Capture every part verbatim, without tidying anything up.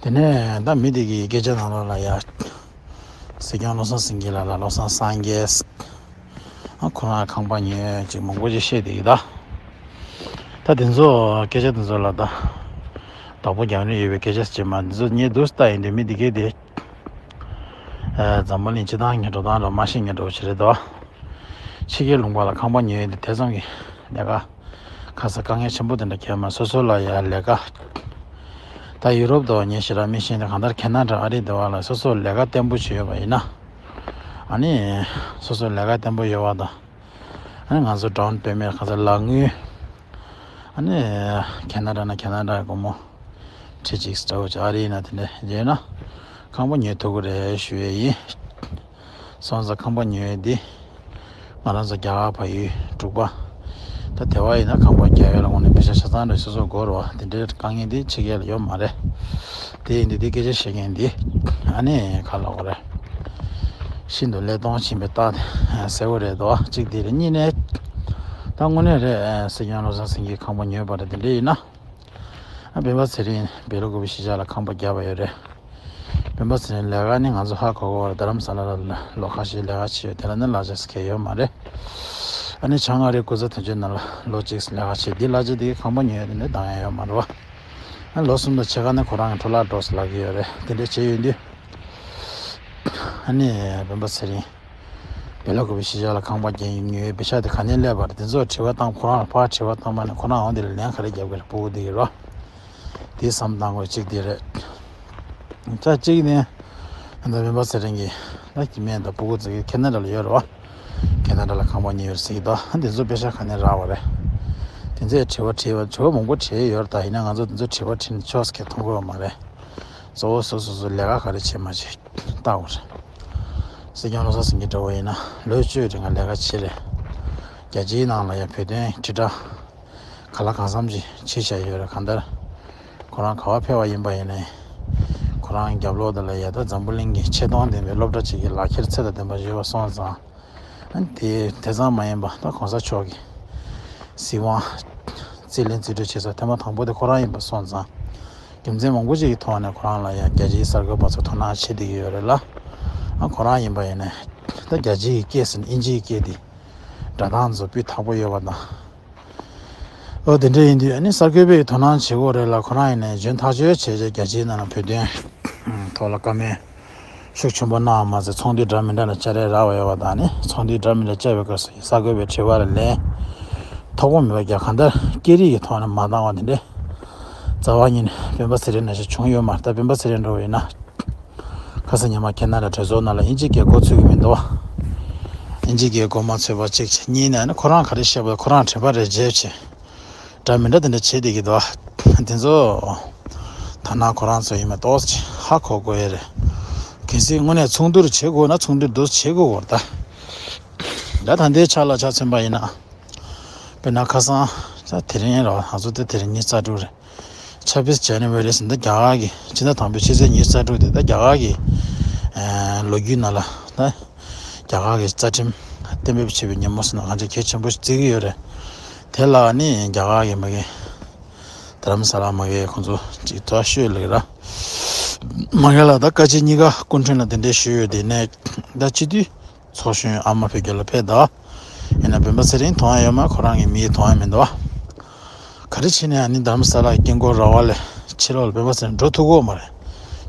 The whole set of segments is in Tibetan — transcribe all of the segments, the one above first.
དེ་ནས་ད་མི་དེ་གི་སྐད་ཆ་ནང་ལོགས་ལ་ཡ། སྲིད་སྐྱོང་བློ་བཟང་སེང་གེ་ལགས་ལ་བློ་བཟང་སངས་རྒྱས། ཨ་ཁོ་རང་ཁང་པ་ཉོས་ཅིག་མང་པོ་ཅིག་བཤད་དེ་ཡིན་ད། ད་དེ་ཚོ་སྐད་ཆ་དེ་ཚོ་ལ་ད། བདག་པོ་རྒྱག་ནི་ཡོད་པའི་སྐད་ཆ་ཅིག་མ་འདི་ཚོ་ངས་འདུག་ལྟ་ཡིན་དུས་མི་དེ་གས་དེ། ཨ་འཛམ་བུ་གླིང་སྤྱི་བཏང་གི་འགྲོ་སྟངས་འདྲ་མ་ཤེས་མཁན་འདྲ་བོ་ཞིག་རེད་དོ། ཕྱི་རྒྱལ་ལུང་པ་ལ་ཁང་པ་ཉོས་ཡོད་དེ་དེ་ཙམ་གྱི་ལས་ཀ། ཁ་ས་དཀའ་ངལ་ཆེན་པོ་དེ་འདྲ་ཁྱད་མ་སོ་སོ་ལ་ཡ་ལས་ཀ། ད་ཡུ་རོབ་དུ་ངས་ཞེ་དྲག་མི་ཤེས་ཏེ་གང་ལྟར་ཁེ་ན་ཌ་ཨ་རི་དེ་བ་ལ་སོ་སོ་ལས་ཀ་བརྟན་པོ་བྱས་ཡོད་པ་ཡིན་ན། ཨ་ནི། སོ་སོ་ལས་ཀ་བརྟན་པོ་ཡོད་པ་དང་། ཨ་ནི་ང་ཚོ་ཌའོན་པེ་མེན་ཊ་གང་ཟག་ལག་དངུལ། ཨ་ནི། ཁེ་ན་ཌ་ན་ཁེ་ན་ཌ་སྒོར་མོ། ཁྲི་གཅིག་ལྟ་བུ་ཅིག་ཨ་རི་ན་དེ་འདྲ་ཡོད་ན། ཁང་པ་ཉོ་ཐུབ་ཀྱི་རེད་ཞུ་ཡས་ཡིན། སོང་ཙང་ཁང་པ་ཉོ་ཡས་འདི། ང་རང་ཚོ་རྒྱ་གར་བལ་ཡུལ་འབྲུག་པ། ད་དེ་བ་ཡིན་ན་ཁང་པ་རྒྱག་ཡས་ལ་དངོས་གནས་པེ་ཤ་ཆ་ཚང་རེ་སོ་སོ་དགོས་རེད་བ། དེ་འདྲའི་དཀའ་ངལ་འདི་ཕྱི་རྒྱལ་ལ་ཡོད་མ་རེད། དེ་ཡིན་དུས་འདི་སྐད་ཆ་བཤད་མཁན་འདི། ཨ་ནི་ག་ལབ་དགོས་རེད། ཤིན་ཏུ་ཀླད་སྟོང་ཕྱིན་པའི་རྟགས་དེ་གསལ་པོ་རེད་དོ། གཅིག་འདི་རེད། གཉིས་ནས། ད་དངོས་གནས་རེད། སྲིད་སྐྱོང་བློ་བཟང་སེང་གེས་ཁང་པ་ཉོས་པ་རེད། དེ་འདྲ་ཡིན་ན། ཨ་སྤེན་པ་ཚེ་རིང་བེ་ལོ་ཀུ་པེ་གཞིས་ཆགས་ལ་ཁང་པ་བརྒྱབ་པ་ཡོད་རེད། སྤེན་པ་ཚེ་རིང་ལས་ཀ་ནི་ང་ཚོ་ཧ་གོ་གོ་རེད། རྡ་རམ་ས་ལ་ལ་ལོ་ཁ་ཤས་ལས་ཀ་བྱས་ཡོད། དེ་ལ་ནི་གླ་ཆ་ཟེར་མཁན་ཡོད་མ་རེད། ཨ་ནི་བྱང་ཨ་རིའི་སྐུ་ཚབ་དོན་གཅོད་ནང་ལ་ལོ་གཅིག་ལས་ཀ་བྱས། འདི་གླ་ཆ་དེ་གི་ཁང་པ་ཉོས་ཡོད། དེ་འདྲ་འདང་ཡ་ཡོད་མ་རེད་བ། ཨ་ལོ་གསུམ་དང་ཕྱེད་ཀ་ནི་ཁོ་རང་གི་འཕྲོ་བརླག་འགྲོ་ཟེར་ལབ་ཀྱི་ཡོད་རེད། དེ་འདྲ་བྱས་ཡོད་དུས། ཨ་ནི་སྤེན་པ་ཚེ་རིང་། བེ་ལོ་ཀུ་པེ་གཞིས་ཆགས་ལ་ཁང་པ་རྒྱག་ཉོས་པེ་ཤ་དེ་ག་ནས་སླེབས་པ་རེད། དེ་ཚོ་དྲི་བ་བཏང་། ཁོ་རང་ལ་ཕར་དྲི་བ་བཏང་པ་ནི་ཁོ་རང་འོང་དེ་ལ་ལན་ག་རེ་རྒྱབ་ཀྱི་རེད། སྤུ་གུ་དེ་གི་རོ། དེ་བསམ་བཏང་དགོས་གཅིག་དེ་རེད། ད་གཅིག་ནི། ད་སྤེན་པ་ཚེ་རིང་གིས་ད་སྐྱེ་དམན་དང་སྤུ་གུ་ཚོ་གི་ཁེ་ན་ཌ་ལ་ཡོད་རེད་བ། ཁེ་ན་ཌ་ལ་ཁང་པ་ཉོས་ཡོད་ཟེར་གྱི་འདུག་དེ་ཚོ་པེ་ཤ་ག་ནས་རག་པ་རེད། དེ་ཚོས་དྲི་བ་དྲིས་པ། དྲི་བ་མང་པོ་དྲིས་ཡོད་རེད། ད་ཡིན་ན་ང་ཚོ་དེ་ཚོ་དྲི་བ་དྲིས་ནས་ཆོག་ཟེར་མཁན་མཐོང་གི་ཡོད་མ་རེད། གཙོ་བོ་སོ་སོ་སོ་ལས་ཀ་ག་རེ་བྱེད་མ་བྱེད་ལྟ་དགོས་རེད། སྲིད་སྐྱོང་བློ་བཟང་སེང་གེ་འདྲ་བོ་ཡིན་ན་ལོ་བཅུ་རིང་ལ་ལས་ཀ་བྱས་རེད། རྒྱལ་སྤྱིའི་ནང་ལ་ཡང་བོད་དོན་དྲིལ་བསྒྲགས་ག་ལ་གང་འཚམ་ཅིག་བྱས་བཞག་ཡོད་རེད། གང་ལྟར་ཁོ་རང་ག་པར་ཕེབས་པ་ཡིན་པ་ཡིན་ནའི། ཁོ་རང་རྒྱབ་ལོགས་དེ་ལ་ཡ་ད་འཛམ་བུ་གླིང་གི་ཆེ་མཐོང་ལྡན་པའི་སློབ་གྲྭ་ཅིག་གི་ལག་ཁྱེར་ཚད་དང་ལྡན་པ་ཡོད་པ་སོང་ཙང་། དེ་དེ་ཙམ་མ་ཡིན་པ་ད་གོང་ས་མཆོག་གི་སྲིད་དབང་རྩིས་ལེན་རྩིས་སྤྲོད་བྱེད་ས་ཐེངས་མ་དང་པོ་དེ་ཁོ་རང་ཡིན་པ་སོང་ཙང་། རྒྱུ་མཚན་མང་པོ་ཅིག་གི་ཐོག་ནས་ཁོ་རང་ལ་ཡང་རྒྱལ་སྤྱིའི་གསར་འགོད་པ་ཚོ་དོ་སྣང་བྱེད་བསྡད་ཀྱི་ཡོད་རེད་ལ། ཨ་ཁོ་རང་ཡིན་པ་ཡིན་ནའི་ད་རྒྱལ་སྤྱིའི་སྐད་ཟེར་ན་དབྱིན་ཇིའི་སྐད་དེ་སྒྲ་གདངས་ཚོ་སྤུས་དག་པོ་ཡོད་པ་དང་། ཨོ་དེ་འདྲ་ཡིན་དུས་ཨ་ནི་གསར་འགོད་པས་དོ་སྣང་བྱེད་དགོས་རེད་ལ། ཁོ་རང་ཡིན་ནའི་འཇོན་ཐག་ཆོད་བྱས་རྗེས་རྒྱལ་སྤྱིའི་ནང་ལ་བོད་དོན་ཐོག་ལ་བཀའ་མོལ་ཤུགས་ཆེན་པོ་གནང་བ་མ་ཟད་ཚོགས་འདུ་འདྲ་མི་འདྲ་ལ་བཅར་རེས་རག་པ་ཡོད་པ་དང་། ཨ་ནི་ཚོགས་འདུ་འདྲ་མི་འདྲ་བཅར་བའི་སྐབས་སུ་གསར་འགོད་པའི་དྲི་བ་ལ་ལན་དོག་པོ་མེད་པ་རྒྱག་གང་ལྟར་སྐད་རིགས་ཀྱི་ཐོག་ནས་མ་འདང་བ་དེ་འདྲ་རྩ་བ་ཉིད་ནས་སྤེན་པ་ཚེ་རིང་ནང་བཞིན་བྱུང་ཡོད་མ་རེད། ད་སྤེན་པ་ཚེ་རིང་འདྲ་བོ་ཡིན་ན། ཁ་སང་ཉི་མ་ཁེ་ན་ཌ་གྲོས་ཚོགས་ནང་ལ་དབྱིན་ཇི་སྐད་མགོ་ཚོད་ཀྱི་མི་འདུག་བ། དབྱིན་ཇི་སྐད་མགོ་མ་ཚོད་པ་གཅིག་བྱས། གཉིས་ནས་ནི་ཁོ་རང་ག་རེ་བཤད་པ་ཁོ་རང་དྲན་པ་རེ་བརྗེད་བྱས། འདྲ་མི་འདྲ་དེ་འདྲ་བྱེད་བསྡད་ཀྱི་འདུག་བ། དེ་ཚོ། ཐ་ན་ཁོ་རང་ཚོ་ཡིན་མ་གཏོགས་ཧ་གོ་དགོས་ཡ་རེད། གལ་སྲིད་དངོས་གནས་ཚོགས་འདུར་བྱེད་དགོས་ན་ཚོགས་འདུར་འདུག་བྱེད་དགོས་ཀྱི་རེད་ད། ད་ད་ལྟའི་ཆ་ལ་ཆ་མཚོན་པ་ཡིན་ན། དཔེར་ན་ཁ་སང་། ད་དེ་རིང་རེད་བ། ང་ཚོ་ད་དེ་རིང་ཉི་ཤུ་རྩ་དྲུག་རེད། ཆབ་བིས་ཇ་ནི་ཝ་རི་ཟེར་ད་རྒྱ་གར་གྱི་ཕྱི་ཟླ་དང་པོའི་ཕྱི་ཚེས་ཉི་ཤུ་རྩ་དྲུག་དེ་ད་རྒྱ་གར་གྱི་ཨ་ལོ་རྒྱུས་ནང་ལ་ད་རྒྱ་གར་གྱི་རྩ་ཁྲིམས་གཏན་འབེབས་བྱས་པའི་ཉིན་མོ་ཟེར་ན་གང་ཅི་གལ་ཆེན་པོ་ཞིག་བརྩི་གི་ཡོད་རེད། དེ་ལ་ནི་རྒྱ་གར་གྱི་མ་གི་རྡ་རམ་ས་ལ་མ་གི་ཁོང་ཚོ་ཅིག་ཐོག་ཤོད་ལེགས་ར། མ་གི་ལ་ད་བཀའ་སྤྱི་གཉིས་ཀ་སྐུ་མགྲོན་ལ་དེ་འདྲའི་ཞུས་ཡོད། དེ་ནས་ད་སྤྱི་འཐུས། ཚོགས་གཞོན་ཨ་མ་བོད་རྒྱལ་ལོ་ཕེབས་ད། ཡིན་ན་སྤེན་པ་ཚེ་རིང་མཐོང་ཡ་ཡོད་མ་རེད། ཁོ་རང་གི་མིས་མཐོང་ཡ་མི་འདུག་བ། ག་རེ་བྱས་ནས་ཨ་ནི་རྡ་རམ་ས་ལ་གི་དཀྱིལ་འཁོར་ར་བ་ལས་ཕྱི་ལོགས་ལ་སྤེན་པ་ཚེ་རིང་འགྲོ་ཐུབ་ཀྱི་ཡོད་མ་རེད།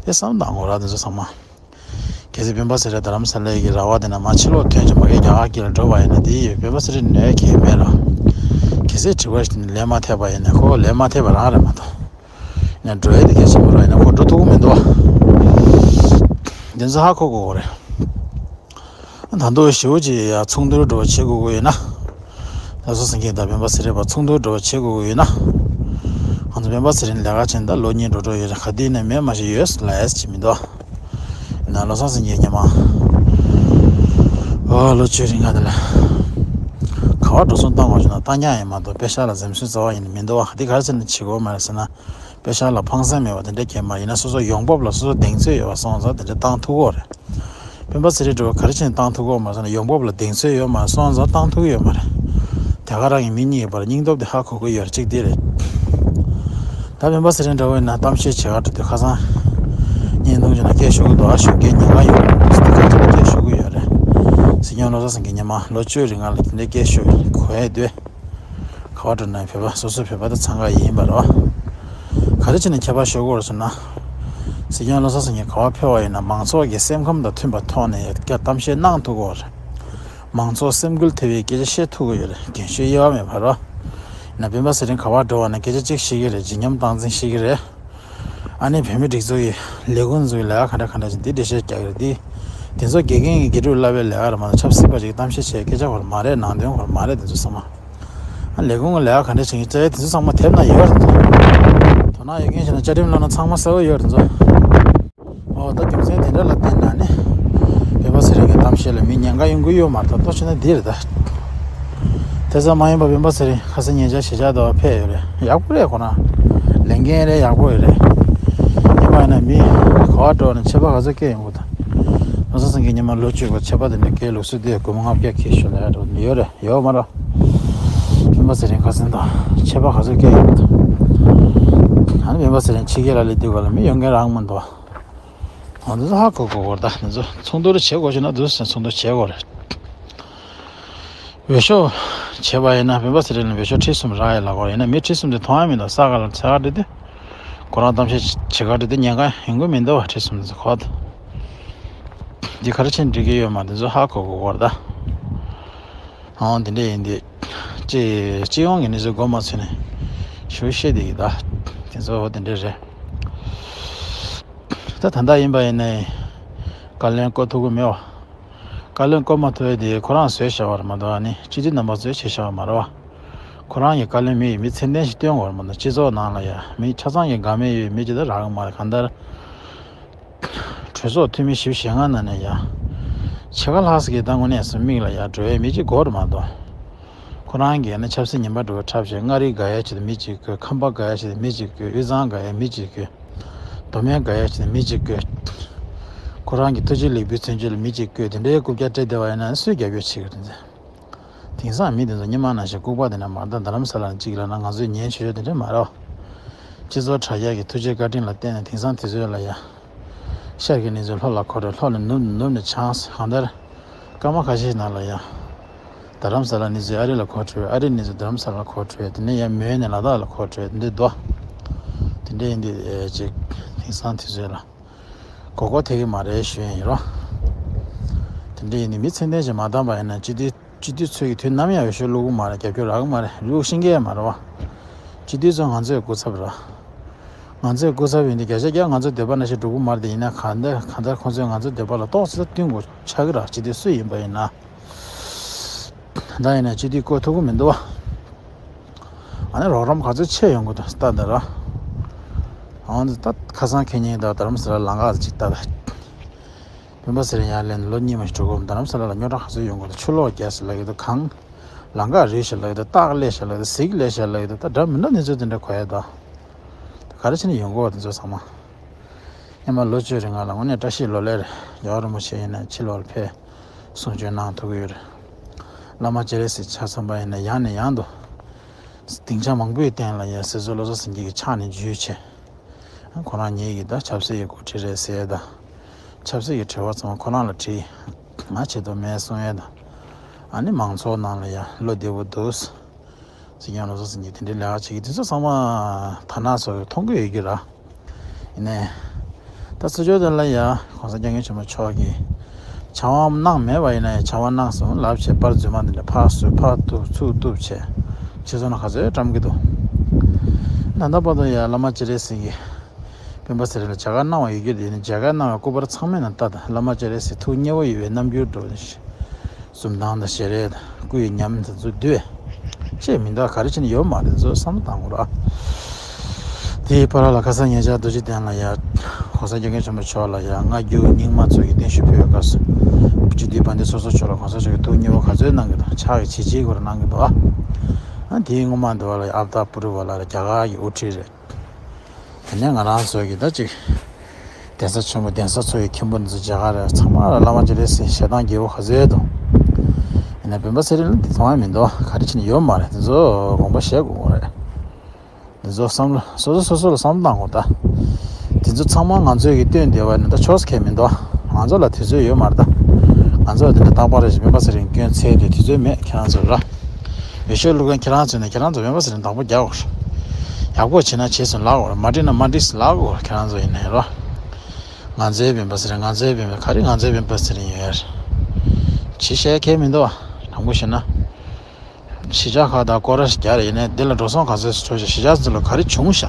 དེ་བསམ་བཏང་དགོས་ར་དེ་ཚོ་ཚང་མ། གལ་སྲིད་སྤེན་པ་ཚེ་རིང་རྡ་རམ་ས་ལའི་གི་ར་བ་དེ་ནས་མར་ཕྱི་ལོགས་ཐོན་ཅིག་མ་གི་རྒྱ་གར་དཀྱིལ་ལ་འགྲོ་བ་ཡིན་ན་དེ་ཡིས་སྤེན་པ་ཚེ་རིང་ནོར་གང་ཡང་མེད་ར། གལ་སྲིད་དྲི་བ་ཞིག་དེ་ནས་ལན་མ་ཐེབས་པ་ཡིན་ན་ཁོ་ལན་མ་ཐེབས་པ་རང་རེད་མ་གཏོགས། ཡིན་ན་འགྲོ་ཡ་དེ་གལ་ཆེན་པོ་ར་ཡིན་ན་ཁོ་འགྲོ་ཐུབ་ཀྱི་མི་འདུག་བ། དེ་ཚོ་ཧ་གོ་དགོས་རེད། ད་དུང་ཞེ་པོ་ཅིག་ཡ་ཚོགས་འདུར་འགྲོ་བ་བྱེད་དགོས་ཀྱི་ཡོད་ན། བློ་བཟང་སེང་གེ་དང་སྤེན་པ་ཚེ་རིང་བར་ཚོགས་འདུར་འགྲོ་བ་བྱེད་དགོས་ཀྱི་ཡོད་ན། ང་ཚོ་སྤེན་པ་ཚེ་རིང་ལས་ཀ་བྱས་ནས་ད་ལོ་གཉིས་འགྲོ་འགྲོ་ཡོད་རེད། ག་དུས་ནས་མེད་མ་ཤེས་ཡོད་ལ་ཨེ་ཅིག་མི་འདུག་ཡིན་ན་བློ་བཟང་སེང་གེ་སྔོན་མ། ཨོ་ལོ་བཅུ་རིང་ག་དེ་ལ། ག་པར་འགྲོ་སོང་བཏང་དགོས་བྱུང་ན་བཏང་རྐྱང་ཡིན་མ་གཏོགས་པེ་ཤག་ལ་འཛེམ་ཟོན་རྩ་བ་ཡིན་ནས་མི་འདུག་བ། འདི་ག་རེ་བྱས་ནས་བྱེད་དགོས་མ་རེད་ཟེར་ན། པེ་ཤག་ལ་ཕངས་སེམས་མེད་པ་དེ་འདྲ་གང་ཡང་མ་རེད། ཡིན་ན་སོ་སོ་ཡོང་འབབ་ལ་སོ་སོ་གདེང་ཚོད་ཡོད་པ་སོང་ཙང་དེ་འདྲ་བཏང་ཐུབ་ཀྱི་ཡོད་རེད། སྤེན་པ་ཚེ་རིང་འདྲ་བོ་ག་རེ་བྱས་ནས་བཏང་ཐུབ་ཀྱི་ཡོད་མ་རེད་ཟེར་ན་ཡོང་འབབ་ལ་གདེང་ཚོད་ཡོད་མ་རེད་སོང་ཙང་བཏང་ཐུབ་ཀྱི་ཡོད་མ་རེད། དེ་ག་རང་གི་མི་གཉིས་ཀྱི་བར་སྙིང་སྟོབས་དེ་ཧ་གོ་གི་ཡོད་རེད། གཅིག་དེ་རེད། ད་སྤེན་པ་ཚེ་རིང་འདྲ་བོ་ཡིན་ན་གཏམ་བཤད་བྱེད་ག་འགྲོ་དུས་ཁ་སང་ བརྙན་ཐུང་ཅིག་ནང་སྐད་ཤོར་གི་འདུག་ཨ། ཞོགས་ཀས་ཉིན་གང་ཡོད་རེད། དེ་ག་ཅིག་ལ་སྐད་ཤོར་གི་ཡོད་རེད། གཟིགས་མཁན་བློ་བཟང་སེང་གེ་ཉི་མ་ལོ་བཅུ་རིང་ང་ལ་དེ་འདྲའི་སྐད་ཤོར་གོ་ཡ་དུས། ག་བ་འགྲོ་ན་བོད་པ་སོ་སོ་བོད་པ་དང་འཚང་ཁ་ཡིན་པ་རེད་བ། ག་རེ་བྱས་ནས་ཁྱད་པར་ཤོར་གི་ཡོད་རེད་ཟེར་ན། གཟིགས་མཁན་བློ་བཟང་སེང་གེ་ག་བ་ཕེབས་པ་ཡིན་ན་མང་ཚོགས་ཀྱི་སེམས་ཁམས་དང་མཐུན་པའི་ཐོག་ནས་ཡ་གཏམ་བཤད་གནང་ཐུབ་ཀྱི་ཡོད་རེད། མང་ཚོགས་སེམས་འགུལ་ཐེབས་པའི་སྐད་ཆ་བཤད་ཐུབ་ཀྱི་ཡོད་རེད། རྒན་ཤོས་དབྱེ་བ་མེད་པ་རེད་བ། ཡིན་ན་སྤེན་པ་ཚེ་རིང་ག་བ་འགྲོ་བ་ན་སྐད་ཆ་གཅིག་བཤད་ཀྱི་རེད། བརྗིད་ཉམས་སྟངས་འཛིན་བཤད་ཀྱི་རེད། ཨ་ནི་བོད་མི་སྒྲིག་འཛུགས་ཀྱི་ལས་ཁུངས་ཚོའི་ལས་ཀ་ག་འདྲ་ག་འདྲ་བྱེད་འདི་འགྲེལ་བཤད་རྒྱག་གི་རེད། འདི་དེ་ཚོ་དགེ་རྒན་གྱི་དགེ་ཕྲུག་བསླབ་པའི་ལས་ཀ་རེད་མ་གཏོགས་ཆབ་སྲིད་པ་ཅིག་གཏམ་བཤད་བྱེད་སྐད་ཆ་སྐོར་མ་རེད། ནང་དོན་སྐོར་མ་རེད། དེ་ཚོ་ཚང་མ། ཨ་ལས་ཁུངས་ཀྱི་ལས་ཀ་ག་འདྲ་བྱེད་ཀྱི་རེད། དེ་ཚོ་ཚང་མ་དེབ་ནང་ཡོད་རེད། དོ་སྣང་ཡོད་མཁན་ཞིག་ན་བཅའ་ཁྲིམས་ལོ་ན་ཚང་མ་གསལ་པོ་ཡོད་རེད་ཚོ། ཨོ་ད་རྒྱུ་མཚན་དེ་འདྲ་ལ་བརྟེན་ནས་ནི། སྤེན་པ་ཚེ་རིང་གི་གཏམ་བཤད་ལ་མི་ཉན་ག་ཡོང་གི་ཡོད་མ་རེད། ད་ལྟོ་བྱས་ན་འདི་རེད་ད། དེ་ཙམ་མ་ཡིན་པ་སྤེན་པ་ཚེ་རིང་ཁ་སང་ཉེ་ཆར་གཞིས་ཆགས་དུ་ཕེབས་ཡོད་རེད། ཡག་པོ་རེད། ཁོ་རང་ལས་འགན་རེད། ཡག་པོ་ཡོད་རེད། ཡིན་པ་ཡིན་ན་མི་ག་བ་འགྲོ་ནས་ཆད་པ་ག་ཚོད་བཀལ་ཡོང་གི་འདུག་བློ་བཟང་སེང་གེ་ཉི་མ་ལོ་བཅུ་པ་ཆད་པ་དེ་འདྲ་བཀལ་ལུགས་སྲོལ་དེ་སྒོར་མོ་ལྔ་བརྒྱ་ཁེ་ཤོར་ལ་ཡག་འགྲོ་ཡོད་རེད། ཡོད་མ་རེད། སྤེན་པ་ཚེ་རིང་ཁ་སང་དང་ཆད་པ་ག་ཚོད་བཀལ་ཡོང་གི་འདུག་ཨ་ནི་སྤེན་པ་ཚེ་རིང་ཕྱི་རྒྱལ་ལ་སླེབས་དུས་ག་ལ་མི་ཡོང་མཁན་རང་མི་འདུག་ཨ་འདི་ཚོ་ཧ་གོ་དགོས་སྐོར་ད། འདི་ཚོ་ཚོགས་འདུ་རེ་བྱེད་དགོས་བྱུང་ན་འདི་ཚོ་ཚོགས་འདུ་བྱེད་དགོས་རེད། འོས་ཤོག་བྱེད་པ་ཡིན་ན་སྤེན་པ་ཚེ་རིང་ལ་འོས་ཤོག་ཁྲི་གསུམ་རག་ཡ་ལ་གོ་ཡིན་ན་མི་ཁྲི་གསུམ་དེ་མཐོང་ཡ་མི་འདུག་ས་ག་ལ་ས་ག་འགྲོ་དུས། ཁོ་རང་གཏམ་བཤད་བྱེད་ག་འགྲོ་དུས་ཉན་ག་ཡོང་གི་མི་འདུག་བ། ཁྲི་གསུམ་དེ་ཚོ་གོ་ད། འདི་ག་རེ་བྱས་ནས་འགྲིག་གི་ཡོད་མ་འདི་ཚོ་ཧ་གོ་དགོས་སྐོར་ད། ཨང་དེ་འདྲ་ཡིན་དུས། སྤྱི་སྤྱི་ཡོངས་ཀྱི་གནས་ཚུལ་མགོ་མ་ཚོས་ནས་ཞུ་བཤད་དེ་ཡིན་ད། དེ་ཚོ་དེ་འདྲ་རེད། ད་ད་ལྟ་ཡིན་པ་ཡིན་ནའི། བཀའ་བློན་བསྐོ་ཐུབ་ཀྱི་མེད་བ། བཀའ་བློན་བསྐོ་མ་ཐུབ་པའི་དེ་ཁོ་རང་བཟོས་བཞག་པ་རེད་མ་གཏོགས་ཨ་ནི་སྤྱི་འཐུས་རྣམ་པ་ཚོས་བྱས་བཞག་པ་མ་རེད་བ། ཁོ་རང་གི་བཀའ་བློན་མི་ཡི་མི་ཚད་ལྡན་ཞིག་བཏོན་དགོས་རེད་མ་གཏོགས་སྤྱི་ཚོགས་ནང་ལ་ཡ་མི་ཆ་ཚང་གི་དགའ་མོས་ཡོད་མི་ཅིག་ད་རག་གི་མ་རེད། གང་ལྟར། གྲོས་ཚོགས་འཐུས་མི་བཞི་བཅུ་ཞེ་ལྔ་ནང་ནས་ཡ། ཕྱེད་ཀ་ལྷག་ཙམ་གྱིས་ད་དངོས་གནས་སུ་མིག་ལ་ཡ་འགྲོ་བའི་མི་གཅིག་དགོས་རེད་མ་གཏོགས། ཁོ་རང་གིས་ནི་ཆབ་སྲིད་ངན་པ་འགྲོ་བའི་འཁྲབ་བྱས་མངའ་རིས་དགའ་ཡ་ཆེད་དུ་མི་གཅིག་བསྐོས། ཁམས་པ་དགའ་ཡ་ཆེད་དུ་མི་གཅིག་བསྐོས། དབུས་གཙང་དགའ་ཡ་མི་གཅིག་བསྐོས། མདོ་སྨད་དགའ་ཡ་ཆེད་དུ་མི་གཅིག་བསྐོས། ཁོ་རང་གི་ཐུགས་རྗེ་ལེགས་འབུལ་མཚོན་ཆེད་ལ་མི་གཅིག་བསྐོས། དེ་འདྲའི་རྐུབ་བཀྱག་སྤྲད་བསྡད་པ་ཡིན་ན་སུས་རྒྱབ་སྐྱོར་བྱེད་ཀྱི་རེད་ཟེར། དེང་སང་མི་དེ་ཚོ་སྔོན་མ་ནང་བཞིན་ལྐུགས་པ་དེ་འདྲ་མ་རེད། རྡ་རམ་ས་ལ་གཅིག་ལབ་ན་ང་ཚོས་ཉན་ཆོག་ཆོག་དེ་འདྲ་མ་རེད་བ། སྤྱི་ཚོགས་དྲ་རྒྱ་གི་ཐུགས་རྗེ་བཀའ་དྲིན་ལ་བརྟེན་ནས་དེང་སང་དུས་ཚོད་ལ་ཡ། ཤར་གྱི་གནས་ཚུལ་ལྷོ་ལ་འཁོར་འགྲོ། ལྷོ་ནས་ནུབ་ནུབ་ནས་བྱང་། གང་ལྟར། སྐར་མ་ཁ་ཤས་ནང་ལ་ཡ། རྡ་རམ་ས་ལ་གནས་ཚུལ་ཨ་རི་ལ་འཁོར་འགྲོ། ཨ་རིའི་གནས་ཚུལ་རྡ་རམ་ས་ལ་འཁོར་འགྲོ། དེ་ནས་ཡ་མོན་ནས་ལ་དྭགས་ལ་འཁོར་འགྲོ། དེ་འདྲའི་འདུག་དེ་འདྲ་ཡིན་དུས་ཅིག་དེང་སང་དུས་ཚོད་ལ། གོ་གོ་ཐེག་གི་མ་རེད་ཞུ་ཡིན་རོ། དེ་འདྲ་ཡིན་ནི་མི་ཚད་ལྡན་ཞིག་མ་བཏང་པ་ཡིན་ན་སྤྱི་འཐུས་སྤྱི་འཐུས་ཚོས་ཀྱི་དུས་ནམ་ཡང་འོས་ཤོག་བླུག་གི་མ་རེད། རྒྱབ་སྐྱོར་རག་གི་མ་རེད། བླུག་ཤེས་ཀྱི་མ་རེད་བ། སྤྱི་འཐུས་ཚོ་ང་ཚོའི་སྐུ་ཚབ་ར། ང་ཚོའི་སྐུ་ཚབ་ཡིན་དུས་བརྒྱ་ཆ་བརྒྱ་ང་ཚོའི་འདོད་པ་ནང་བཞིན་འགྲུབ་གི་མ་རེད། དེ་ཡིན་ན་གང་ལྟར་གང་ལྟར་ཁོང་ཚོས་ང་ཚོའི་འདོད་པ་ལ་ཏོག་ཙམ་བསྟུན་དགོས་ཆགས་ཀྱི་ར། སྤྱི་འཐུས་སུ་ཡིན་པ་ཡིན་ན། ད་ཡིན་ན་སྤྱི་འཐུས་བསྐོ་ཐུབ་ཀྱི་མི་འདུག་བ། ཨ་ནི་རོགས་རམ་ག་ཚོད་ཆེ་ཡོང་གི་འདུག་ལྟ་འདི་ར། ཨང་འདི་ད་ཁ་སང་ཁེ་ཉིན་ད་རྡ་རམ་ས་ལ་ལམ་ཁ་ཅིག་ལྟ་ད། སྤེན་པ་ཚེ་རིང་ཡར་སླེབས་ནས་ལོ་གཉིས་མ་ཞིག་འགྲོ་གི་རྡ་རམ་ས་ལ་ལ་རྙོག་དྲ་ག་ཚོད་ཡོང་གི་འདུག་ཆུ་ལོག་རྒྱག་ཟེར་ལབ་ཀྱི་འདུག་གངས་ལམ་ཁ་རུལ་ཞེས་ལབ་ཀྱི་འདུག་སྟག་སླེབས་ཞེས་ལབ་ཀྱི་འདུག་གཟིག་སླེབས་ཞེས་ལབ་ཀྱི་འདུག་ད་འདྲ་མི་འདྲ་གནས་ཚུལ་དེ་འདྲ་གོ་ཡ་ད། ད་ག་རེ་བྱས་ནས་ཡོང་གི་ཡོད་པ་དེ་ཚོ་ཚང་མ། སྔོན་མ་ལོ་བཅུ་རིང་ང་ལ་དངོས་གནས་བཀྲ་ཤིས་ལོ་ལེགས་རེད། རྒྱལ་བ་རིན་པོ་ཆེ་ཡིན་ན་ཕྱི་ལོགས་ལ་ཕེབས་གསུང་ཆོས་གནང་ཐུབ་ཀྱི་ཡོད་རེད། བླ་མ་སྤྱན་རས་གཟིགས་ཆ་ཚང་པ་ཡིན་ན་ཡང་ནས་ཡང་དུ་སྡིངས་ཆ་མང་པོའི་སྟེང་ལ་ཡང་སྲིད་ཟུར་བློ་བཟང་སེང་གེ་གི་ཕྱག་ནས་འཇུས་བྱས། ཁོ་རང་ཉིད་ཀྱིས་ད་ཆབ་སྲིད་ཀྱི་འགོ་ཁྲིད་རེད་ཟེར་ཡས་དང་། ཆབ་སྲིད་ཀྱི་དྲི་བ་ཚང་མ་ཁོ་རང་ལ་དྲིས། ང་བྱེད་དོ་མེད་གསུང་ཡས་དང་། ཨ་ནི་མང་ཚོགས་ནང་ལ་ཡང་བློ་བདེ་པོ་འདུག་སྲིད་སྐྱོང་བློ་བཟང་སེང་གེ་དེ་འདྲའི་ལས་ཀ་བྱེད་ཀྱི་དུས་ཚོད་ཚང་མ་ཐ་ན་སོ་མཐོང་གི་ཡོད་ཀྱི་ར། ཡིན་ནའི། ད་ཚུར་ཕྱོགས་དེ་ལ་ཡ་༸གོང་ས་༸སྐྱབས་མགོན་ཆེན་པོ་མཆོག་གིས་བྱ་བ་གནང་མེད་པ་ཡིན་ན་ཡང་བྱ་བ་གནང་སོང་ལབ་བྱས་པར་རྫུན་མ་འདི་འདྲ་ཕར་བཟོས་ཕར་གཏུབ་ཚུར་གཏུབ་བྱས་ཕྱི་ཚོ་ན་ག་ཚོད་བཀྲམ་གྱི་འདུག་ད་ལྟ་བར་དུ་ཡ་བླ་མ་སྤྱན་རས་གཟིགས་ཀྱིས་སྤེན་པ་ཚེ་རིང་ལ་མཇལ་ཁ་གནང་བ་ཡོད་རྒྱུ་དེ་ནི་མཇལ་ཁ་གནང་བའི་སྐུ་པར་ཚང་མའི་ནང་ལྟ་དང་བླ་མ་སྤྱན་རས་གཟིགས་ཐུགས་མཉེས་པོ་ཡོད་པའི་རྣམ་འགྱུར་འགྲོ་བཞིན། འཛུམ་མདངས་དང་ཞལ་རས་དང་སྐུ་ཡི་ཉམས་དང་ཚུར་བསྡུས། ཅེས་མི་འདུག་ག་རེ་བྱས་ནས་ཡོད་མ་རེད་ཚོ་བསམ་བློ་བཏང་དགོས་ར། དེའི་བར་ལ་ཁ་སང་ཉེ་ཆར་རྡོ་རྗེ་གདན་ལ་ཡ། ༸གོང་ས་༸སྐྱབས་མགོན་ཆེན་པོ་མཆོག་ལ་ཡ་སྔ་འགྱུར་རྙིང་མ་ཚོ་གི་བརྟན་བཞུགས་ཕུལ་བའི་སྐབས་སུ། སྤྱི་འཐུས་དཔལ་ལྡན་སོ་སོ་མཆོག་ལ་༸གོང་ས་མཆོག་གིས་ཐུགས་མཉེས་པོ་ག་ཚོད་གནང་གི་འདུག་ཕྱག་གི་བྱིལ་བྱིལ་སྐོར་གནང་གི་འདུག་ཨ། ཨ་དེའི་སྔོན་མ་འདི་བ་ལ་ཡ་ཨབ་ཏ་པུ་རི་བ་ལ་རྒྱ་གར་གྱི་དབུ་ཁྲིད་རེད། དེ་ནས་ང་རང་ཚོ་གི་ད་ཅིག་གདན་ས་ཆེན་པོ་གདན་ས་ཚོ་ཡི་མཁན་པོ་འདི་ཚོ་མཇལ་ཁ་རེད། ཚང་མ་ལ་བླ་མ་སྤྱན་རས་གཟིགས་ཞལ་ཐང་རྒྱལ་པོ་ག་ཚོད་དང་། ཡིན་ན་སྤེན་པ་ཚེ་རིང་ལ་འདི་མཐོང་ཡ་མི་འདུག་ག་རེ་བྱས་ནས་ཡོད་མ་རེད། འདི་ཚོ་དགོངས་པ་བཞེས་དགོས་རེད། འདི་ཚོ་བསམ་བློ་སོ་སོ་སོ་སོ་ལ་བསམ་བློ་བཏང་དགོས་ད། དེ་ འདི་ཚོ་ཚང་མ་ང་ཚོས་ཀྱི་སྟོན་བསྡད་པ་ནི་ད་ཆོག་ཁེལ་མི་འདུག་ང་ཚོ་ལ་དུས་ཚོད་ཡོད་མ་རེད་ད། ང་ཚོ་ལ་དེ་འདྲ་རྟག་པར་རེ་བཞིན་སྤེན་པ་ཚེ་རིང་སྐྱོན་འཚོལ་དུས་དུས་ཚོད་མེད། ཁྱེད་རང་ཚོ་ར། འོས་ཤོག་བླུག་མཁན་ཁྱེད་རང་ཚོ་ནས་ཁྱེད་རང་ཚོ་སྤེན་པ་ཚེ་རིང་དང་པོ་རྒྱག་དགོས། ཡག་པོ་བྱེད་ན་བྱེད་སོང་ལབ་དགོས། མ་འགྲིག་ན་མ་འགྲིག་ལབ་དགོས། ཁྱེད་རང་ཚོ་ཡིན་ནའི་ར། ང་ཚོའི་སྤེན་པ་ཚེ་རིང་། ང་ཚོའི་སྤེན་པ། ག་རེ་ང་ཚོའི་སྤེན་པ་ཚེ་རིང་ཡོད་རེད། ཅི་བཤད་ཁེལ་མི་འདུག་དྲང་པོ་བཤད་ན། གཞིས་ཆགས་ཁག་དང་སྐོར་ར་ཞིག་རྒྱག་རེ་ཡིན་ནའི་འདི་ལ་འགྲོ་སོང་ག་ཚོད་འཕྲོ་ཤག་གཞིས་ཆགས་ཚོ་ལ་ག་རེ་བྱུང་ཤག་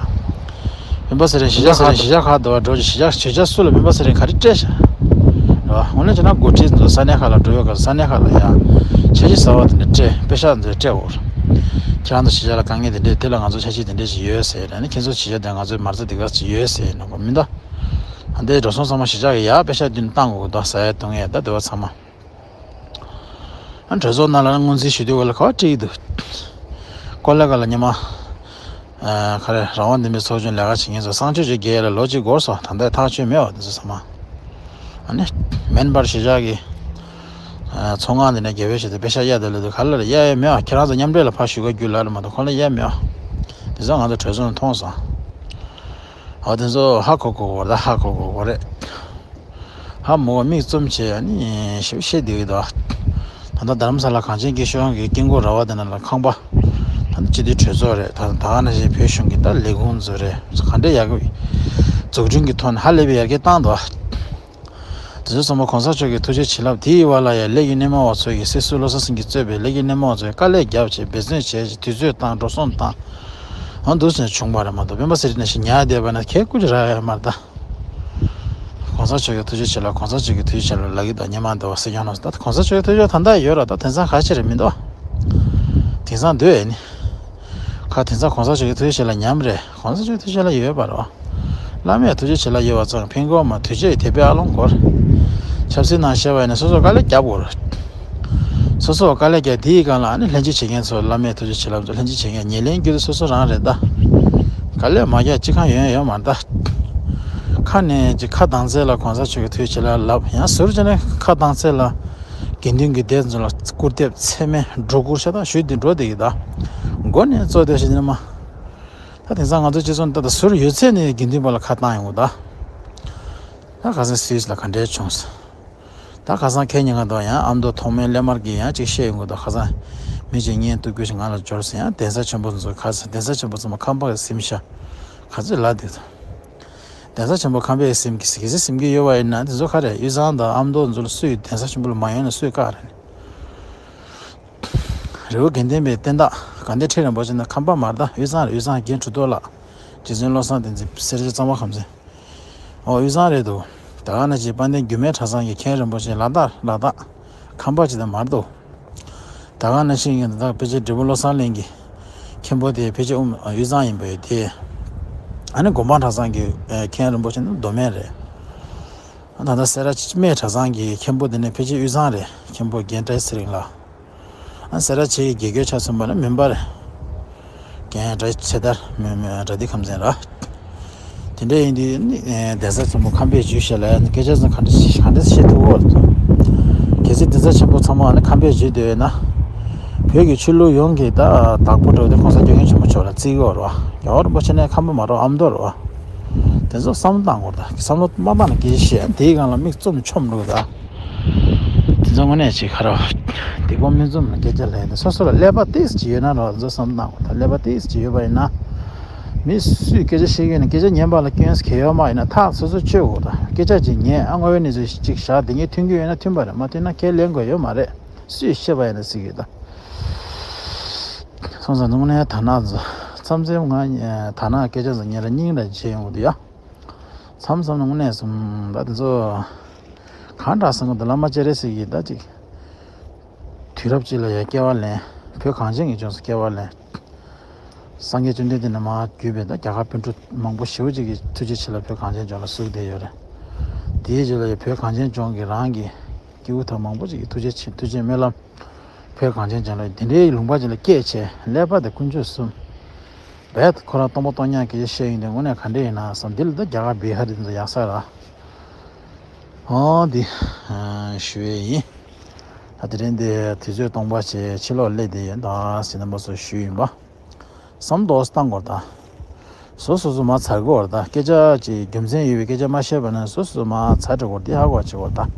སྤེན་པ་ཚེ་རིང་། གཞིས་ཆགས་ཚོ་ལ་གཞིས་ཆགས་ཁག་དུ་བ་འགྲོ་ཅིག་གཞིས་ཆགས་གཞིས་ཆགས་སུ་ལ་སྤེན་པ་ཚེ་རིང་ག་རེ་སྤྲད་ཤག་རེད་བ། དངོས་གནས་བྱས་ན་འགོ་ཁྲིད་ཚོ་ས་གནས་ཁག་ལ་འགྲོ་ཡོད་ག་ས་གནས་ཁག་ལ་ཡ། འཆར་གཞི་གསར་བ་དེ་འདྲ་སྤྲད། དཔེ་ཤག་འདི་སྤྲད་འོར། ཁྱེད་རང་ཚོ་གཞིས་ཆགས་ལ་དཀའ་ངལ་དེ་འདྲས། དེ་ལ་ང་ཚོ་འཆར་གཞི་དེ་འདྲས་ཞིག་ཡོད་ཟེར་ནས་ཁྱེད་ཚོ་གཞིས་ཆགས་དེ་ང་ཚོའི་མ་རྩ་དེ་ག་ཅིག་ཡོད་ཟེར་ནོ་གོ་མིན་ད། ཨ་འདི་འགྲོ་སོང་ཚང་མ་གཞིས་ཆགས་ཀྱི་ཡ་དཔེ་ཤག་བསྟུན་བཏང་དགོས་གི་འདུག་ཟ་ཡ་བཏུང་ཡ་ད་འདི་བ་ཚང་མ། ཨ་གྲོས་ཚོགས་ནང་ལ་སྔོན་རྩིས་ཞུ་དུས་ག་ལ་ག་བ་ཁྲིད་ཀྱི་འདུག་ཀོ་ལེ་ག་ལ་ཉི་མ། ཨ་ག་རེ་རང་དབང་བདེན་པའི་ཚོགས་ཆུང་ལས་ཀ་བྱེད་མཁན་ཚོ་གསང་སྤྱོད་ཅིག་རྒྱག་ཡ་ལ་ལོ་གཅིག་འགོར་སོང་། ད་ལྟ་ཐག་ཆོད་མེད་བ་འདི་ཚོ་ཚང་མ། ཨ་ནི། མེན་པར་གཞིས་ཆགས་ཀྱི། ཨ་ཚོང་ཁང་འདི་ནས་དགེ་བའི་ཞིག་ཏུ་དཔེ་ཤག་གཡར་དེ་ལ་དུ་ག་ལ་རེ་གཡར་ཡ་མེད་བ། ཁྱེད་རང་ཚོ་མཉམ་འབྲེལ་ལ་ཕར་ཞུ་ག་རྒྱུ་ལ་ལ་མ་གཏོགས་ཁོང་ལ་གཡར་མེད་བ། དེ་ཚོ་ང་ཚོ་གྲོས་ཚོགས་ནས་མཐོང་སོང་། ཨ་དེ་ཚོ་ཧ་གོ་གོ་བ་རེད། ཧ་གོ་གོ་བ་རེད། ཧ་མོ་བ་མིག་བཙུམ་བྱས་ཨ་ནི་ཞིབ་བཤད་བསྡད་ཀྱི་འདུག་ད་ལྟ་རྡ་རམ་ས་ལ་གངས་ཅན་སྐྱིད་གཤོངས་ཀྱི་དཀྱིལ་འཁོར་ར་བ་དེ་ནང་ལ་ཁང་པ། ད་ནི་སྤྱི་འཐུས་གྲོས་ཚོགས་རེད། ད་ད་ག་ནང་བཞིན་བོད་གཞུང་གི་ད་ལས་ཁུངས་ཚོ་རེད། ག་འདྲས་ཡག་གི། འཛུགས་སྐྲུན་གྱི་ཐོག་ནས་ཧ་ལས་པའི་ཡར་རྒྱས་བཏང་འདུག་དེ་ཚོ་ཚང་མ་གོང་ས་མཆོག་གི་ཐུགས་རྗེ་བྱིན་རླབས། དེའི་བར་ལ་ཡང་ལས་ཀྱི་སྣེ་མོ་བ་ཚོ་ཡིས། སྲིད་ཟུར་བློ་བཟང་སེང་གེ་གཙོས་པའི་ལས་ཀྱི་སྣེ་མོ་བ་ཚོས་དཀའ་ལས་བརྒྱབ་བྱས། འབད་བརྩོན་བྱས་བྱས། དུས་ཚོད་བཏང་། འགྲོ་སོང་བཏང་། འོ་འདུག་ཟེར་ནས་བྱུང་བ་རེད་མ་གཏོགས་སྤེན་པ་ཚེ་རིང་ནང་བཞིན་ཉལ་བསྡད་པ་ན་ཁྱེད་སྐུ་ཅི་རག་ཡ་མ་རེད་ད། གོང་ས་མཆོག་གི་ཐུགས་རྗེ་བྱིན་རླབས། གོང་ས་མཆོག་གི་ཐུགས་རྗེ་བྱིན་རླབས་ལབ་ཀྱི་འདུག་ཉི་མ་འདི་བ་སྲིད་སྐྱོང་གནང་སོང་། ད་གོང་ས་མཆོག་གི་ཐུགས་རྗེ་ད་ལྟ་ཡོད་ར། ད་དེང་སང་ག་ཅི་རེད་མི་འདུག་དེང་སང་འདོད་ཨེ་ནི། ཁ་དེང་སང་གོང་ས་མཆོག་གི་ཐུགས་རྗེ་བྱིན་རླབས་ཉམས་རེད། གོང་ས་མཆོག་གི་ཐུགས་རྗེ་བྱིན་རླབས་ཡོད་པ་རེད་བ། བླ་མའི་ཐུགས་རྗེ་བྱིན་རླབས་ཡོད་པ་ཙང་ཕན་གོ་མ། དུས་ཚོད་དེ་བས་ཨ་ལོང་འགོར། ཆབ་སྲིད་ནང་བཤད་པ་ཡིན་ན་སོ་སོ་དཀའ་ལས་རྒྱབ་དགོས་རེད། སོ་སོ་དཀའ་ལས་རྒྱབ། དེའི་སྒང་ལ་ཨ་ནི་ལྷན་ཅིག་བྱེད་མཁན་ཚོ་བླ་མའི་ཐུགས་རྗེ་བྱིན་རླབས་ཚོ་ལྷན་ཅིག་བྱེད་མཁན་ཉེར་ལེན་རྒྱུ་དེ་སོ་སོ་རང་རེད་ད། དཀའ་ལས་མ་རྒྱབ་ཅི་གང་ཡོང་ཡོད་མ་རེད་ད། ཁ་ནས་ཅིག་ཁ་གདངས་ཚད་ལ་གོང་ས་མཆོག་གི་ཐུགས་རྗེ་བྱིན་རླབས་ལབ། ཡང་ཟུར་བྱས་ནས་ཁ་གདངས་ཚད་ལ། དགེ་འདུན་གྱི་སྡེ་ཚོ་ལ་སྐུར་འདེབས་ཚད་མེད་སྒྲོ་སྐུར་ཤ་སྟག་ཞུས་ཏེ་འགྲོ་བསྡད་ཀྱི་ད། མགོ་ནས་གཙོ་བདེ་ཞིག་ནས་མ། ད་དེང་སང་ང་ཚོ་སྤྱི་ཚོགས་འདི་ད་ཟུར་ཡོད་ཚད་ནས་དགེ་འདུན་པ་ལ་ཁ་བཏང་ཡོང་གི་ད། ད་ཁ་སང་སུད་སི་ལ་ག་འདྲས་བྱུང་སོང་། ད་ཁ་སང་ཁེ་ཉིན་ང་དང་ཡང་ཨ་མདོ་ཐོགས་མེད་སླད་མར་གྱིས་ཡང་ཅིག་བཤད་ཡོང་གི་འདུག་ཁ་སང་མི་གཅིག་བརྙན་གཏུབ་རྒྱུ་ཞིག་ང་ལ་འབྱོར་སོང་། ཡང་གདན་ས་ཆེན་པོ་ཚོ་ཁ་སང་གདན་ས་ཆེན་པོ་ཚང་མ་ཁམས་པ་གིས་ཟིན་ཤག་ག་ཚོད་ལབ་བསྡད་འདུག་གདན་ས་ཆེན་པོ་ཁམས་པས་ཟིན་གྱི་གལ་སྲིད་ཟིན་གྱི་ཡོད་པ་ཡིན་ན་དེ་ཚོ་ག་རེ་དབུས་གཙང་དང་ཨ་མདོ་ཚོ་ལ་སུ་ཡིས་གདན་ས་ཆེན་པོ་ལ་མ་ཡོང་ན་སུས་བཀག་རེད། རི་བོ་དགེ་ལྡན་པའི་བསྟན་བདག་དགའ་ལྡན་ཁྲི་རིན་པོ་ཆེ་ནི་ཁམས་པ་མ་རེད་ད། དབུས་གཙང་རེད། དབུས་གཙང་རྒན་གྲུབ་ཐོབ་ལགས། རྗེ་བཙུན་བློ་བཟང་བསྟན་འཛིན། སེར་བྱེས་གཙང་པ་ཁམས་ཚན། ཨོ་དབུས་གཙང་རེད་འདུག་ད་ག་ནང་བཞིན་དཔལ་ལྡན་རྒྱུད་སྨད་གྲྭ་ཚང་གི་མཁན་རིན་པོ་ཆེ་ལ་དྭགས་ལ་དྭགས་ཁམས་པ་ཅིག་ད་མ་རེད་འདུག་ད་ག་ནང་བཞིན་གྱི་ད་ཕལ་ཆེར་འབྲས་སྤུངས་བློ་བཟང་གླིང་གི་མཁན་པོ་དེ་ཕལ་ཆེར་དབུས་གཙང་ཡིན་པ་ཡོད་དེ། ཨ་ནི་གོ་འཕང་གྲྭ་ཚང་གི་མཁན་རིན་པོ་ཆེ་ནི་མདོ་སྨད་རེད། ད་ལྟ་སེ་ར་སྨད་གྲྭ་ཚང་གི་མཁན་པོ་དེ་ནི་ཕལ་ཆེར་དབུས་གཙང་རེད། མཁན་པོ་རྒན་བཀྲ་ཤིས་ཚེ་རིང་ལགས། ཨ་སེ་ར་བྱེས་ཀྱི་དགེ་སྐོས་ཆ་མཚོན་པ་ནི་མིན་པ་རེད། རྒན་བཀྲ་ཤིས་ཚེ་དར་མི་མི་དགྲ་འདུལ་ཁམས་ཚན་ར། དེ་འདྲ་ཡིན་དུས་ནི་གདན་ས་ཆེན་པོ་ཁམས་པས་བརྒྱུད་བཤད་ལ་ཡང་སྐད་ཆ་ཚོ་ག་འདྲ་ག་འདྲ་བཤད་ཐུབ་ཀྱི་ཡོད་རེད། གལ་སྲིད་གདན་ས་ཆེན་པོ་ཚང་མ་ནི་ཁམས་པས་བརྒྱུད་བསྡད་ཡོད་ན། བོད་ཀྱི་ཆོས་ལུགས་ཡོངས་ཀྱི་ད་བདག་པོ་འདྲ་བོ་དེ་གོང་ས་སྐྱབས་མགོན་ཆེན་པོ་མཆོག་ལ་བརྩི་གི་ཡོད་རེད་བ། རྒྱལ་བ་རིན་པོ་ཆེ་ནི་ཁམས་པ་མ་རེད། ཨ་མདོ་རེད་བ། དེ་ཚོ་བསམ་བློ་བཏང་དགོས་རེད་ད། བསམ་བློ་མ་བཏང་ན་སྐད་ཆ་བཤད་དེའི་སྒང་ལ་མིག་བཙུམ་ནས་མཆོངས་འགྲོ་གི་ད། དེ་ཚོ་དངོས་གནས་ཅིག་ཁ་རོག་སྡིག་པ་མིག་བཙུམ་ལ་སྐད་ཆ་ལབ་ཡ་དེ་སོ་སོ་ལ་ཀླད་པ་ཏོག་ཙམ་ཅིག་ཡོད་ན་རོགས་ཚོ་བསམ་བཏང་དགོས་ད། ཀླད་པ་ཏོག་ཙམ་ཅིག་ཡོད་པ་ཡིན་ན། མི་སུས་སྐད་ཆ་བཤད་ཀྱི་ཡོད་ན་སྐད་ཆ་ཉན་པ་ལ་སྐྱོན་གལ་ཡོད་མ་ཡིན་ན་ཐག་སོ་སོ་གཅོད་དགོས་ད། སྐད་ཆ་ཅིག་ཉན་ཨ་དངོས་ཡོད་གནས་ཚུལ་ཅིག་བཞག་དེ་ངས་མཐུན་གྱི་ཡོད་ན་མཐུན་པ་རེད། མ་མཐུན་ན་ཁས་ལེན་དགོས་ཡོད་མ་རེད། སུས་བཤད་པ་ཡིན་ན་སྲིད་ཀྱི་ཡོད་ད། སོང་ཙང་དངོས་གནས་ད་ན་ཚོ་མཚམས་མཚམས་ང་ད་ན་སྐད་ཆ་ཚོ་ཉན་ར་སྙིང་ར་རྗེ་ཡོང་གི་འདུག་ཡ། མཚམས་མཚམས་ནས་དངོས་གནས་སུ་ད་དེ་ཚོ་གང་འདྲ་སེ་ང་ཚོ་བླ་མ་སྤྱན་རས་གཟིགས་ཀྱིས་ད་ཅིག་དུས་རབས་གཅིག་ལ་ཡ་སྐྱེ་བ་ལེན། བོད་གངས་ཅན་གྱི་ལྗོངས་སུ་སྐྱེ་བ་ལེན། སངས་རྒྱས་བཅོམ་ལྡན་འདས་ནས་མར་བརྒྱུད་པའི་ད་རྒྱ་གར་པཎ་གྲུབ་མང་པོ་ཞེ་པོ་ཅིག་གིས་ཐུགས་རྗེ་ཆེ་ལ་བོད་གངས་ཅན་ལྗོངས་ལ་བཞུགས་བསྡད་ཡོད་རེད། དེའི་རྗེས་ལ་ཡ་བོད་གངས་ཅན་ལྗོངས་ཀྱི་རང་གི་སྐྱེ་བོ་དག་མང་པོ་ཅིག་གིས་ཐུགས་རྗེ་ཆེ་ཐུགས་རྗེ་སྨོན་ལམ། བོད་གངས་ཅན་ལྗོངས་ལ་འདི་འདྲའི་ལུང་པ་ཅིག་ལ་སྐྱེས་བྱས་ཀླད་པ་དེ་ཀུན་སྤྱོད་གསུམ། རྦད་ཁོ་རང་སྟོང་པ་སྟོང་ཉག་གི་བཤད་ཡིན་དེ་དངོས་གནས་ག་འདྲ་ཡིན་ན་བསམ། འདི་ལ་ད་རྒྱ་གར་བི་ཧར་འདི་ཚོ་ཡག་ས་ར། ཨོ་འདི་ཞུ་ཡས་ཡིན། ད་དེ་རིང་འདི་དུས་ཚོད་སྟོང་པ་བྱས་ཕྱི་ལོགས་སླེབས་བསྡད་ཡོད་ད་ཟེར་ན་མ་སོ་ཞུས་ཡིན་པ། བསམ་མདོག་བཏང་དགོས་ད། སོ་སོ་སོ་མ་ཚར་དགོས་བར་ད་སྐད་ཆ་ཅིག་རྒྱུ་མཚན་ཡོད་པའི་སྐད་ཆ་མ་བཤད་པ་ན་སོ་སོ་མ་ཚར་འགྲོ་དགོས་འདི་ཧ་གོ་བྱེད་བར་ད།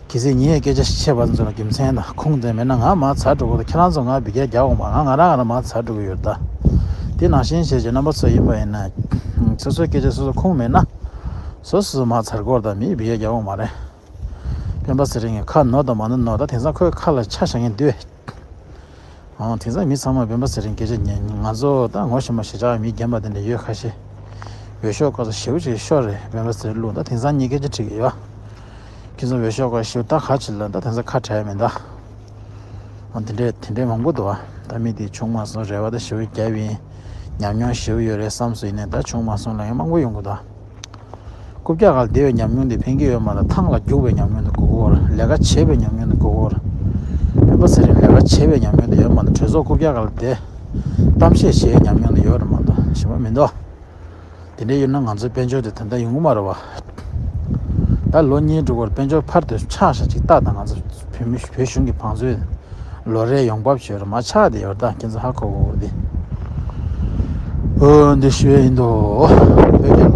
གལ་སྲིད་ངའི་སྐད་ཆ་བཤད་པ་ཚོ་ལ་རྒྱུ་མཚན་དང་ཁུངས་དེ་མེད་ན་ང་མ་ཚར་འགྲོ་དགོས་ད། ཁྱེད་རང་ཚོ་ང་བི་ག་རྒྱག་འོང་མ་ང་ང་རང་ང་རང་མ་ཚར་འགྲོ་གི་ཡོད་ད། དེ་ནང་བཞིན་བྱས་ཀྱི་རྣམ་པ་ཚོ་ཡིན་པ་ཡིན་ན། སོ་སོའི་སྐད་ཆ་སོ་སོ་ཁུངས་མེད་ན། སོ་སོ་མ་ཚར་དགོས་ད་མིའི་བི་ག་རྒྱག་འོང་མ་རེད། སྤེན་པ་ཚེ་རིང་གི་ཁ་ནོར་དང་མ་ནོར་ནོར་ད་དེང་སང་ཁོའི་ཁ་ལ་ཆ་བཞག་མཁན་འདུག་ཨང་དེང་སང་མི་ཚང་མ་སྤེན་པ་ཚེ་རིང་སྐད་ཆ་ཉན་ང་ཚོ་ད་ངོ་ཤེས་མ་ཤེས་ཆགས་མི་རྒན་པ་དེ་འདྲ་ཡོད་ཁ་ཤས། འོས་ཤོག་སྐབས་སུ་ཞེ་པོ་ཅིག་ཤོར་རེད་སྤེན་པ་ཚེ་རིང་ལུགས་ད་དེང་སང་ཉིད་སྐད་ཆ་དྲིས་ཀྱི་ཡོད། ཁྱེད་ཚོ་འོས་ཤོག་སྐབས་ཞེ་པོ་ད་ག་ཅིག་ལ་ད་དེང་སང་ཁ་བྲལ་མེད་ད། ཨང་དེ་འདྲས་དེ་འདྲས་མང་པོ་འདུག་ཨ། ད་མི་དེ་བྱུང་མ་སོང་རེ་བ་ད་ཞེ་པོ་རྒྱབ་ཡིན། ཉམས་མྱོང་ཞེ་པོ་ཡོད་རེད་བསམ་སོང་ཡིན་ནའི་ད་བྱུང་མ་སོང་ལབ་མཁན་མང་པོ་ཡོང་གི་འདུག་ཨ། རྐུབ་བཀྱག་སྒང་བསྡད་པའི་ཉམས་མྱོང་དེ་ཕན་གྱི་ཡོད་མ་རེད། ཐང་ལ་རྒྱུག་པའི་ཉམས་མྱོང་དེ་དགོས་ཀྱི་ཡོད་རེད། ལས་ཀ་བྱེད་པའི་ཉམས་མྱོང་དེ་དགོས་ཀྱི་ཡོད་རེད། སྤེན་པ་ཚེ་རིང་ལས་ཀ་བྱེད་པའི་ཉམས་མྱོང་དེ་ཡོད་མ་རེད། གྲོས་ཚོགས་རྐུབ་བཀྱག་སྒང་ལ་བསྡད། གཏམ་བཤད་བྱེད་ཡའི་ཉམས་མྱོང་དེ་ཡོད་རེད་མ་གཏོགས་གཞན་པ་མི་འདུག་དེ་འདྲ་ཡོད་ན་ང་ཚོའི་དཔལ་འབྱོར་དེ་ད་ལྟ་ཡོང་གི་མ་རེད་བ། ད་ལོ་གཉིས་དྲུག་བར་དཔལ་འབྱོར་ཕར་དུ་ཆག་ཤག་ཅིག་ལྟ་དང་ང་ཚོ་བོད་མི་བོད་གཞུང་གི་བང་མཛོད། ལོ་རེའི་ཡོང་འབབ་བྱོས་ར་མ་ཆག་དེ་ཡོད་ད་ཁྱེད་ཚོ་ཧ་གོ་གོ་དེ། ཨོ་འདི་ཞུ་ཡ་ཡིན་དོ། བོད་རྒྱ་